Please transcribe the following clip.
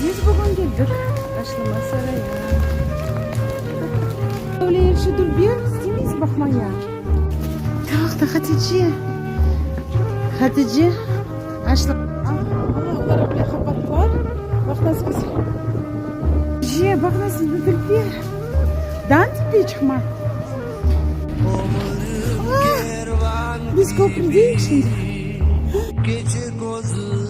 Biz bugün keldik Aşlama saraya. Öyle yahşı dülber, isteymiz baqmaya. Toqta, Hatice. Hatice, aşla. Ana, olar bile qapattılar. Baq nasıl güzel. Hatice, baq nasıl dülber. Dan tepe çıqma. Biz köprüdeyik şimdi. Gece közü.